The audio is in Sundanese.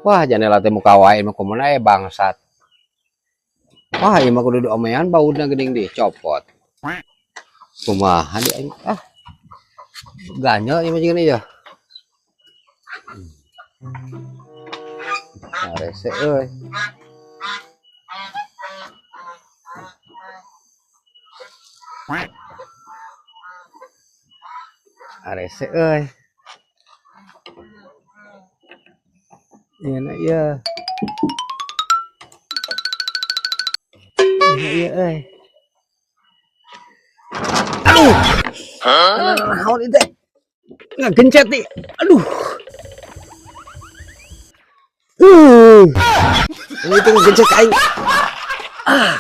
Wah, jandela teh muka wae mah kumaha bangsat. Wah, ieu mah kudu diomean baudna geuning dicopot. Kumaha di aing ah. Ganyel ieu mah jeung ieu. Nah, rese euy. Rese euy. Ieu na ieu. Ieu na ieu euy. Aduh. Naon ieu teh? Ngagencet nih. Aduh. Ini tuh ngegencet aing. Ah.